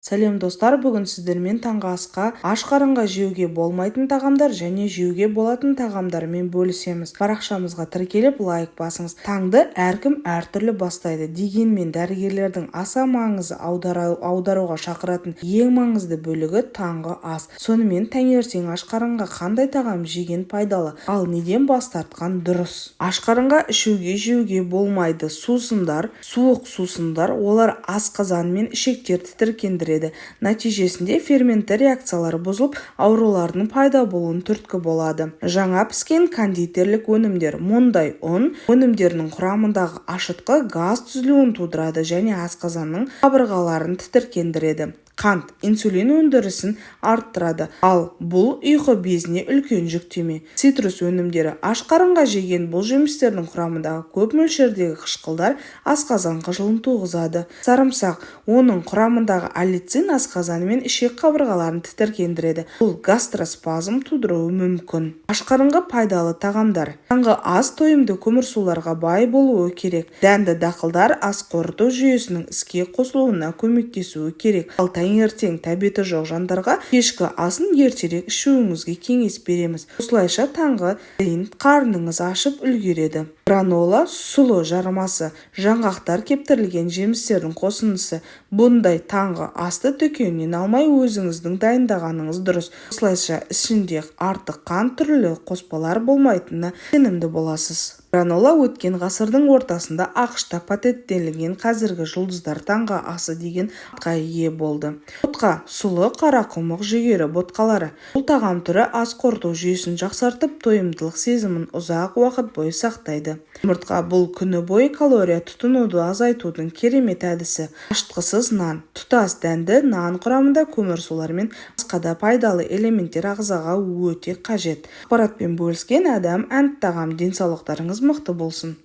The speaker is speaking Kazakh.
Сәлем, достар! Бүгін сіздермен таңғы асқа аш қарынға жеуге болмайтын тағамдар және жеуге болатын тағамдармен бөлісеміз. Парақшамызға тіркеліп, лайк басыңыз. Таңды әркім әртүрлі бастайды. Дегенмен дәрігерлердің аса маңызы аударуға шақыратын ең маңызды бөлігі – таңғы ас. Сонымен, таңертең аш қарынға қандай тағам жеген пайдалы, ал неден бас тартқан дұрыс? Аш қарынға ішуге, жеуге болмайды. Сусындар. Суық сусындар. Олар асқазан мен ішектерді тітіркендіреді. Нәтижесінде ферментті реакциялары бұзылып, аурулардың пайда болуына түрткі болады. Жаңа піскен кондитерлік өнімдер. Мұндай ұн өнімдерінің құрамындағы ашытқы газ түзілуін тудырады және асқазанның қабырғаларын тітіркендіреді. Қант инсулин өндірісін арттырады, ал бұл ұйқы безіне үлкен жүктеме. Цитрус өнімдері. Аш қарынға жеген бұл жемістердің құрамындағы көп мөлшердегі қышқылдар асқазан қыжылын туғызады. Сарымсақ. Оның құрамындағы аллицин асқазаны мен ішек қабырғаларын тітіркендіреді. Бұл гастроспазм тудыруы мүмкін. Аш қарынға пайдалы тағамдар. Таңғы ас тойымды көмірсуларға бай болуы керек. Дәнді дақылдар ас қорыту жүйесінің іске қосылуына көмектесуі керек. Ал таңертең тәбеті жоқ жандарға кешкі асын ертерек ішуіңізге кеңес береміз. Осылайша таңғы дейін қарныңыз ашып үлгереді. Гранола, сұлы жармасы, жаңғақтар, кептірілген жемістердің қосындысы. Бұндай таңғы асты дүкеннен алмай, өзіңіздің дайындағаныңыз дұрыс. Осылайша ішінде артық қант, түрлі қоспалар болмайтынына сенімді боласыз. Гранола өткен ғасырдың ортасында АҚШ-та патенттелінген. Қазіргі жұлдыздар таңғы асы деген атқа ие болды. Ботқа: сұлы, қарақұмық, жүгері ботқалары. Бұл тағам түрі ас қорыту жүйесін жақсартып, тойымдылық сезімін ұзақ уақыт бойы сақтайды. Жұмыртқа: бұл күні бойы калория тұтынуды азайтудың керемет әдісі. Ашытқысыз нан. Тұтас дәнді нан құрамында көмірсулар мен басқа да пайдалы элементтер ағзаға өте қажет. Ақпаратпен бөліскен Адам ән тағам. Денсаулықтарыңыз мықты болсын!